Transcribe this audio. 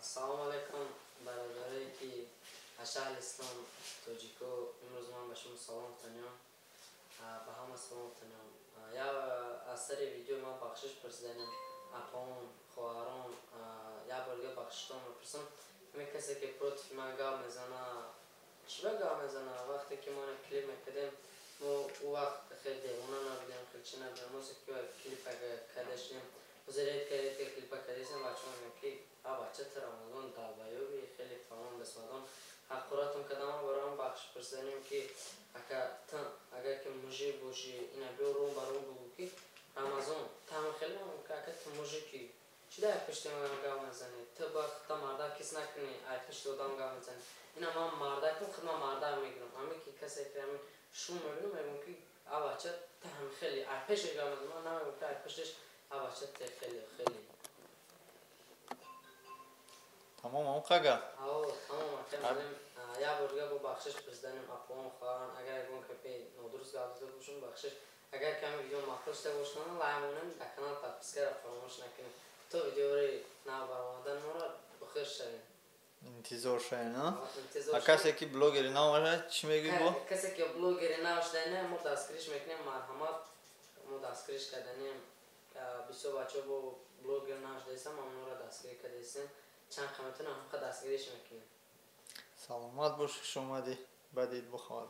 Салом алейкум, бародарое ки аз шаҳри ислом тоҷико. Имрӯз ман ба шумо салом таниям, ба ҳама салом таниям. Я аз сари видео ман бахшиш пурсиданем, апаон, хоҳарон, як бор дига бахшиштон мепурсам. Ҳамин касе ки против ман гап мезана, чӣ ба гап мезана? Вақте ки мо клип мекардем, мо ӯ вақт хеле девона набудем, хеле чӣ набудем. Мо ки клип карда шудем, ҳозир редко редко клипа кардесем. Бачаҳо мегӯянд, ки а бача, ту Рамазон долбоёби, хеле фалон бесмадон ҳақоратон кардам. Ман бароям бахшиш пурсиданем, ки ака, ту агар ки мужик бошӣ, ина биё рӯ ба рӯ бугӯ, ки Рамазон ту хеле, ака, ту мужики, чӣ дар пишти ман гап мезанӣ? Ту бояд худта мардак ҳис накунӣ, ай пишти одам гап мезанӣ. Ина ман мардакам, худ ман мардак мегирам. Ҳамин ки касе ки ҳамин шум мебинам, мегӯям, ки а бача, ту ҳам хеле ай пешаш гап мезанӣ. Ман намегӯям, ки ай пишташ а бача, ту хеле хеле. Тамом, он қага? Ао, тамом, ака. Як бор дига бо бахшиш пурсиданем, апаон, хоҳарон, агар ягон гапи нодуруст гап зада бошам, бахшиш. Агар ками видео маъқул шуда бошад, лайк монем, дар канал подпискаро фаромӯш накунем. То видеои нав баромадан моро бихир шавем. Интизор шавем, а касе ки блогери нав бошад, чӣ мегӯӣ бо? Касе ки блогери нав шуда, мо дастгириш мекунем, марҳамат, мо дастгириш карданем. Бисёр бачаҳо бо блогер нав шудаистам, мо онҳоро дастгирӣ кардаистем. Чанд қа метавонам, ҳамқа дастгириш мекунем. Саломат бош, хуш омадӣ. Ба дид бухоҳад.